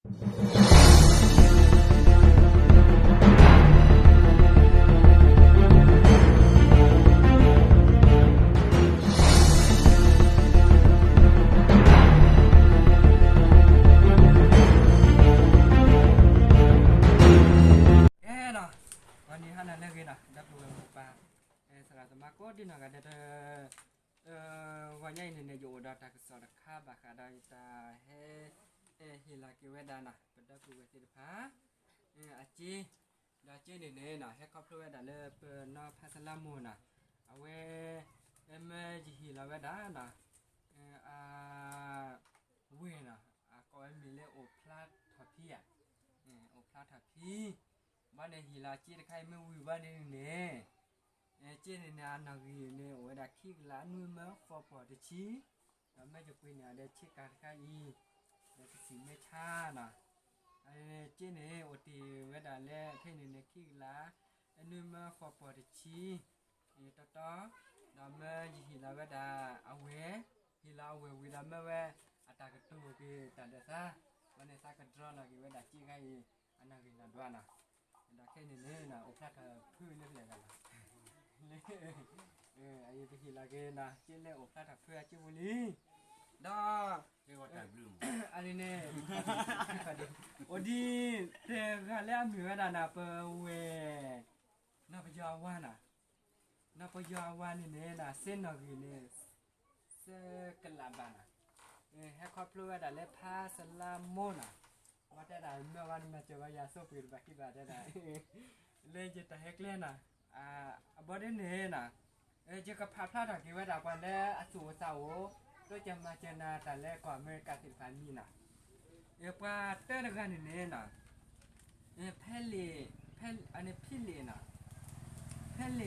ကဲဒီး ဂီၤနံၤဟါနၤလၢအဂ့ၤဒီး ဒီပုၢ်ဝဲၢ်မိၢ်ပၢ် သရၣ်သမါကိးဒံနီၢ်ဂၤဒဲး ဂီၤညါအံၤန့ၣ်န့ၣ် ယအိၣ်ဒီးတၢ်ကစီၣ်တခါဘၣ်ဃးဒီးယတၢ်ဟဲ ဟ့ၣ်လီၤက့ၤဝဲဒၣ်နီၤ ပဒီပုၢ်ဝဲၢ်သ့ၣ်တဖၣ် အစ့ ဒီးအစ့န့ၣ်န့ၣ်နီၤ ဟဲခီဖျိဝဲဒၣ်လၢပနီၢ်ဖါစလါမိၢ်နီၤ အဝဲ မၢယဟ့ၣ်လီၤဝဲဒၣ်နီၤ အ ဝ့ၢ်နီၤ အကိးဝဲမ့ၢ်လၢအိၣ်ဖျါထီၣ်ဖံဧါ အိၣ်ဖျါထီၣ်ဖံ ဘၣ်န့ၣ်ဟ့ၣ်လီၤစ့တခါအံၤမ့ၢ်ဝံၤဘၣ်န့ၣ်န့ၣ် စ့န့ၣ်န့ၣ် အနီၣ်ဂံၢ်န့ၣ် အိၣ်ဝဲဒၣ်ခံကလး နွံမၢဃိးပီၢ်တဆံ ဒီးမၢယပှ့ၤန့ၢ်အီၤဒီးဆ့ကၤတခါအံၤ ဒီးကသံၣ်မ့ၢ်ဆါနီၤ စ့န့ၣ် အိၣ်တ့ၢ်ဝဲဒၣ်လၢခဲအံၤန့ၣ်န့ၣ် ခံကလး နွံမၢဃိးပီၢ်တဆံ တီတီ ဒီးမၢယဟ့ၣ်လီၤဝဲဒၣ်အဝဲၢ် ဟ့ၣ်လီၤအဝဲၢ်ဝံၤဒီးမၢဝဲ အတၢ်ကတိၤက့ၤတၢ်ဒီးသး ဘၣ်န့ၣ်သးကဒြီလီၤက့ၤဝဲဒၣ်စ့ခါအံၤ အနီၣ်ဂံၢ်နီၣ်ဒွးနီၤ ဒီးခဲအံၤန့ၣ်န့ၣ် အိၣ်ဖျါထီၣ်ဖုလၢဖျဲၣ်ဂၤလီၤ လၢ အအံၤပဟ့ၣ်လီၤက့ၤနီၤ စ့လၢအိၣ်ဖျါထီၣ်ဖုအစ့ပူၤလံ ဒီး အန့ၣ်န့ၣ် အိၣ်ဒံးတဂၤလၢအမ့ၢ်ဝဲဒၣ်နီၤ ပဝဲၢ် နီၢ်ပယီၤအဝၤနီၤ နီၢ်ပယီၤအဝၤန့ၣ်န့ၣ်နီၤ စ့နီၣ်ဂံၢ်န့ၣ် သၢကလးဘးနီၤ ဟဲခီဖျိဝဲဒၣ်လၢဖါစလါမိၢ်နီၤ ဝဲတဲဒၣ်မ့ၢ်ဝဲနမၤစၢၤဝဲယၤဆိပှ့ၤတဘၣ်ခံဘၣ်တဲဒၣ် လၢယတၢ်ဟဲကျဲနီၤ အဘီဒ်န့ၣ်နီၤ ယကဖးဖျါထီၣ်က့ၤဝဲဒၣ်ပှၤလၢအသူၣ်အိၣ်သးအိၣ် တိစၢၤမၤစၢၤနၤတၢ်လၢကီၢ်အမဲရကၤသ့ၣ်တဖၣ်အမံၤနီၤ ပှၤတၢတဂၤန့ၣ်န့ၣ်နီၤ ဖဲလ့ၣ် ဖဲလ့ၣ်နီၤ ဖဲလ့ၣ်န့ၣ်နီၤ ခံ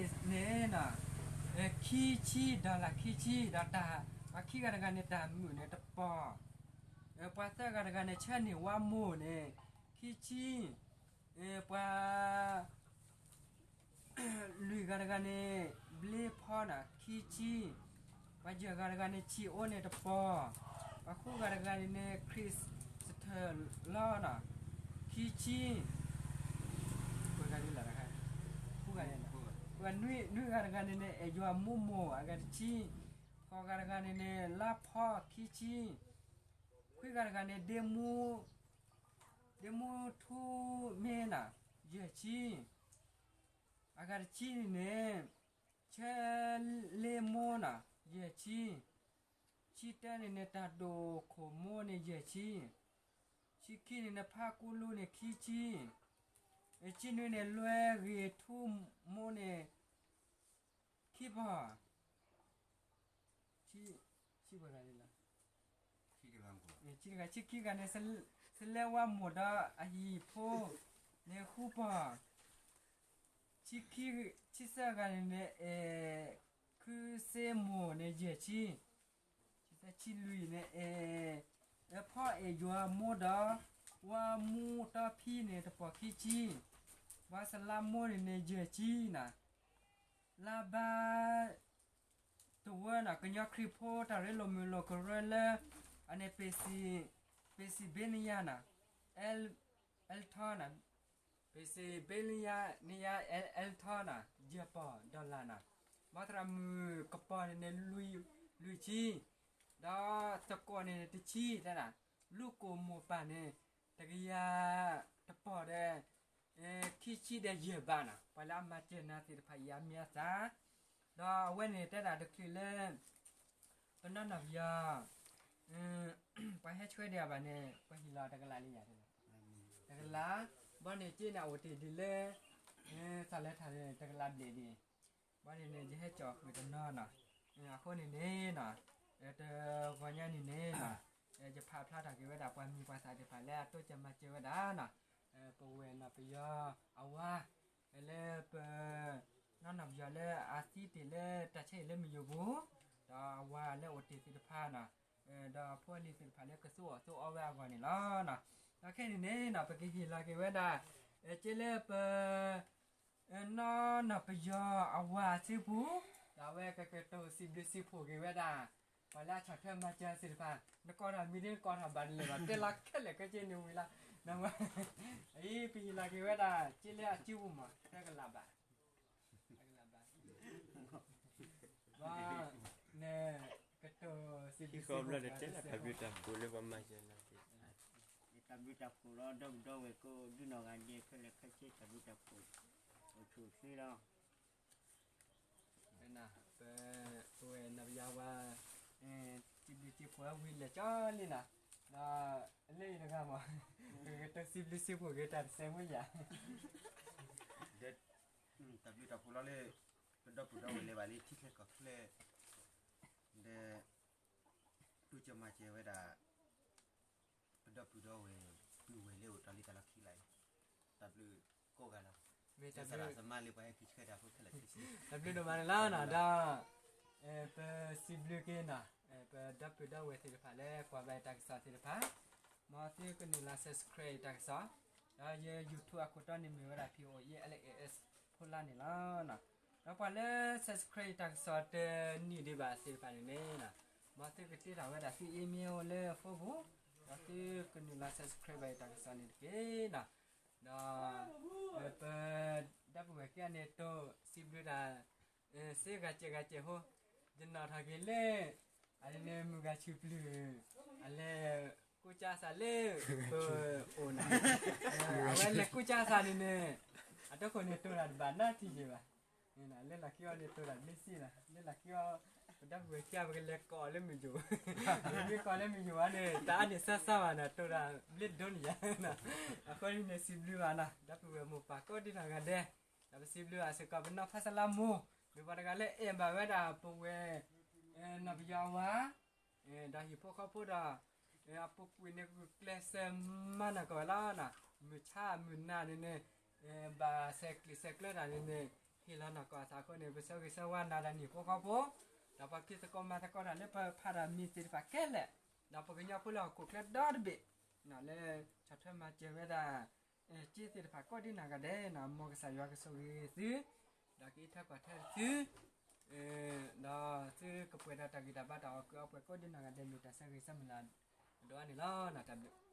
ဆံ dollar ခံဆံ ဒီးတၢ် ပှၤခံဂၤတဂၤန့ၣ် တၢ်မုာ်န့ၣ်တပီၤ ပှၤသၢဂၤတဂၤန့ၣ် ဆၢန့ၢ်ဝါမိၢ်န့ၣ် ခံဆံ ပှၤ လွံၢ်ဂၤတဂၤန့ၣ် ဘျ့ဖီနီၤ ခံဆံ ပှၤယဲၢ်ဂၤတဂၤန့ၣ် ဆံးအိၣ်န့ၣ်တပီၤ ပှၤဃုဂၤတဂၤန့ၣ်န့ၣ် ခရံာ်စထၢၣ်လီၤနီၤ ခံဆံ ဃုဂၤန့ၣ် နွံဂၤတဂၤန့ၣ်န့ၣ် အဲၣ်ယွၤမိၢ်မိၢ် အဂၤတဆံ ဃိးဂၤတဂၤန့ၣ်န့ၣ် လါဖီ ခံဆံ ခွံဂၤတဂၤန့ၣ် ဒ့မူ ဒ့မူထူမ့ၢ်နီၤ ယဲၢ်ဆံ အဂၤတဆံန့ၣ်န့ၣ် ဆၢလ့မိၢ်နီၤ ယဲၢ်ဆံ ဆံတၢန့ၣ်န့ၣ် တၢ်ဒိၣ်ခိၣ်မိၢ်န့ၣ် ယဲၢ်ဆံ ဆံခံန့ၣ်န့ၣ် ဖါကူလူန့ၣ် ခံဆံ ဆံနွံန့ၣ် လွဲဂ့ၤထူမိၢ်န့ၣ် ခံပီၤ ဆံ ဆံပီၤ ဆံခံဂၤန့ၣ် စလဲဝါမိၢ်ဒီးအဟံၣ်ဖိန့ၣ် ဃုပီၤ ဆံခံ ဆံသၢဂၤန့ၣ်န့ၣ် အဲၣ်ခုစ့မိၢ်န့ၣ် ယဲၢ်ဆံ ဆံသၢ ဆံလွံၢ်န့ၣ် အဲၣ် အဲၣ်ဖီအဲၣ်ယွၤမိၢ်ဒီး ဝါမူတီဖံန့ၣ် တပီၤခံဆံ ဘၣ်စလါမိၢ်န့ၣ်န့ၣ် ယဲၢ်ဆံနီၤ လါဘါ တဝၢနီၤ ကညီခရံာ်ဖိတၢ်ရ့လိာ်မုာ်လိာ်ကရၢလၢ အန့ၣ် Pennsylvania နီၤ Altoona နီၤ Pennsylvania န့ၣ်ယါ Altoona နီၤ ယဲၢ်ပီၤ dollar နီၤ ဘၣ်သရၣ်မုၣ်ကပီၤန့ၣ်န့ၣ် လွံၢ်ဆံ ဒီးသကိးန့ၣ်န့ၣ် တဆံ တဲဒၣ် လူၢ်ကိၢ်မိၢ်ပၢ်န့ၣ် တကယၤတပီၤဒီး ခံဆံဒီးယဲၢ်ဘးနီၤ ပှၤလၢအမၤစၢၤနၤသ့ၣ်တဖၣ်အံၤအါမံၤအါသၣ် ဒီးအဝဲန့ၣ်တဲဒၣ်တချုးလၢ ပနီၢ်နီၢ်ပယီၤ ပှၤဟဲဆှၢဒံးအဘၣ်န့ၣ် ပှၤဟ့ၣ်လီၤတကလးလံယၤ တကလး ဘၣ်န့ၣ်က့န့ၣ် အအိၣ်တ့ၢ်ဒ်လၢ သးလဲၤထၣ်န့ၣ် တကလးဘျဲၣ်ဒံး ဘၣ်န့ၣ်န့ၣ် ယဟဲကၠီၣ်ဃုာ်တနီၤနီၤ အဃိန့ၣ်န့ၣ်နီၤ တဂီၤညါန့ၣ်န့ၣ်နီၤ ယဖးဖျါထီၣ်က့ၤဝဲဒၣ်ပှၤမံၤပှၤသၣ်သ့ၣ်တဖၣ်လၢအတိစၢၤမၤစၢၤဝဲဒၣ်နီၤ ပဝဲၢ်နီၢ်ပယီၤအဝၤ လၢပ နီၢ်နီၢ်ပယီၤလၢအသံတ့ၢ်လၢတၢ်ဆၢအံၤလၢမုၢ်ယိၤပူၤ ဒီးအဝၤလၢအိၣ်တ့ၢ်သ့ၣ်တဖၣ်နီၤ ဒီးအဖိအလံၤသ့ၣ်တဖၣ်လၢကသူအီၤသူအီဝဲအဂီၢ်န့ၣ်လီၤ. ဒီးခဲအံၤန့ၣ်နီၤ ပကဟ့ၣ်လီၤက့ၤဝဲဒၣ် က့လၢပ နီၢ်နီၢ်ပယီၤအဝၤအစုပူၤ ဒီးအဝဲကကတိၤစံးဘျုးစံးဖှိၣ်က့ၤဝဲဒၣ် ပှၤလၢအဆီၣ်ထွဲမၤစၢၤသ့ၣ်တဖၣ် နကိးထီၣ်မံၤဒ်နကိးထီၣ်ဘၣ်တလဲၤဘၣ် တဲလီၤခဲလၢာ်ခဲဆ့န့ၣ်ဝံၤလီၤ. နဝဲ, အံၤ ပဟ့ၣ်လီၤက့ၤဝဲဒၣ် က့လၢအစုပူၤမး တကလးဘၣ်, တကလးဘၣ်, ဘၣ်, န, ကတိၤစံးဘျုးစံးဖှိၣ် တၢ်ဘျုးတၢ်ဖှိၣ်လၢပှၤမၤစၢၤလီၤ, တၢ်ဘျုးတၢ်ဖှိၣ်လီၤ ဒီပုၢ်ဒီဝဲၢ်ကိးဒ်နီၢ်ဂၤဒဲး ခဲလၢာ်ခဲဆ့ တၢ်ဘျုးတၢ်ဖှိၣ် အိၣ်ဆူၣ်အိၣ်ချ့လီၤ. ပ, ပဝဲနပယါဝါ, စံးဘျုးစံးဖှိၣ်ဝံၤလဲၤကၠီလံနီၤ, ဒီးလၢအံၤတဂၤမး, ပကတိၤစံးဘျုးစံးဖှိၣ်က့ၤတၢ်တစဲးဖိယၤ, ဒီး, တၢ်ဘျုးတၢ်ဖှိၣ်လီၤလၢ ပဒီပုၢ်ဒီဝဲၢ်လၢၤဘၣ်လၢထံချၢကီၢ်ချၢ, ဒီး, တူၢ်ကၢမၤစၢၤဝဲဒၣ် ပဒီပုၢ်ဒီဝဲၢ် ပုၢ်ဝဲၢ်လၢအိၣ်တၢ်လံၤတၢ်လီၢ်ခံလၢၤ, တၢ်ဘျုးကိးဂၤလီၤ, မ့ၢ်တၢ်စၢ်လၢအစမါလၢပှၤဟဲခံဆှၢတၢ်ဖိခဲလၢာ်ခဲဆ့, တၢ်ဘျုးဒိၣ်မးန့ၣ်လီၤနီၤ, ဒီး, ပစံးဘျုးက့ၤနီၤ, ပဒီပုၢ်ဒီဝဲၢ်သ့ၣ်တဖၣ်လၢကွၢ်ဘၣ်တၢ်ကစီၣ်သ့ၣ်တဖၣ်, မ်သုကနုာ်လီၤ subscribe တၢ်ကစီၣ်, ဒီးယ YouTube အခိၣ်တီန့ၣ်မ့ၢ်ဝဲဒၣ် P O E L A S ဖိလါန့ၣ်လီၤ. ဒီးပှၤလၢ subscribe တၢ်ကစီၣ်တနံၣ်ဒံးဘၣ်သ့ၣ်တဖၣ်န့ၣ်န့ၣ်, မ်သုကတ့ထီၣ်ဝဲဒၣ်သု email လၢ phone ပူၤ, ဒီးသုကနုာ်လီၤ subscribe ဘၣ်တၢ်ကစီၣ်န့ၣ်တက့ၢ်နီၤ, ဒီး, ပ, ဒီပုၢ်ဝဲၢ်ခံဂၤန့ၣ်တိၢ်စံးဘျုးတၢ် စ့ဂၤစဲးဂၤစဲးဖိ, ယနီၣ်ထီၣ်က့ၤလၢ, အန့ၣ်မုၢ်ဂၤဆူၣ်ပျုၢ်, အလဲၤ, ကူစါစးလၢ, ပအိၣ်နၤ, အဝဲလဲၤကူစါစးန့ၣ်န့ၣ်, အတခိၣ်န့ၣ်တိၢ်တၢ်တဘၣ်နီတထံၣ်က့ၤဘၣ်, လၢလီၢ်ခံအီၤန့ၣ်တိၢ်တၢ်ဘျ့စ့လီၤ, လၢလီၢ်ခံအီၤ, ပဒီပုၢ်ဝဲၢ်ခံဂၤ ပကလဲၤကိးလၢမုၢ်ယိၣ်, မ့ၢ်ကိးလၢမုၢ်ယိၣ်ဘၣ်န့ၣ် တၢ်အါန့ၢ်စၢ်စၢ်ဘၣ်နီၤ တိၢ်တၢ်ဘျ့ဒိၣ်န့ၣ်ယါ, အဃိန့ၣ်စံးဘျုးဘၣ်နီၤ ဒီပုၢ်ဝဲၢ်မိၢ်ပၢ်ကိးဒံနီၢ်ဂၤဒဲး, ဒီးပစံးဘျုးဘၣ်စ့ၢ်ကီးပနီၢ်ဖါစလါမိၢ်, မ့ၢ်ပှၤတဂၤလၢအဲၣ်ဘၣ်ဝဲဒၣ်ပဝဲ, နီၢ်ပယီၤဝါ, ဒီးဟံၣ်ဖိဃီဖိဒီး, အပူၤကွံာ်န့ၣ် ကျဲးစၢးမၤနၢၤကီးဝဲလီၤ, မုၢ်ဆါမုၢ်နၤန့ၣ်န့ၣ်, ဘၣ်ဆဲးကျိးဆဲးကျၢတၢ်န့ၣ်န့ၣ်, ဟ့ၣ်လီၤနၢ်ကီၢ်အသးအဃိန့ၣ် ပဆၢဂ့ၤဆၢဝါနၤဒီးနဟံၣ်ဖိဃီဖိ, ဒီးပှၤခံသကိးမၤသကိးတၢ်လၢပဖးတၢ်မံၤသ့ၣ်တဖၣ်ခဲလၢာ်, ဒီးပကညီဖိလၢဟီၣ်ခိၣ်ချၢဒီတဘ့ၣ်, လၢ, ဆီၣ်ထွဲမၤစၢၤဝဲဒၣ် က့သ့ၣ်တဖၣ်ကိးဒံနီၢ်ဂၤဒဲးနီၤ မ်ကစၢ်ယွၤကဆိၣ်ဂ့ၤသု, ဒီးကအံးထွဲကွၢ်ထွဲသု, ဒီးသုကပှဲၤဒီးတၢ်ဂံၢ်တၢ်ဘါတၢ်အီၣ်ကုၢ်အီပှဲၤကိးဒံနီၢ်ဂၤဒဲး မ့ၢ်တၢ်ဆၢဂ့ၤဆၢမုၢ်လၢ်အဒိၣ်အါန့ၣ်လီၤ. တၢ်ဘျုး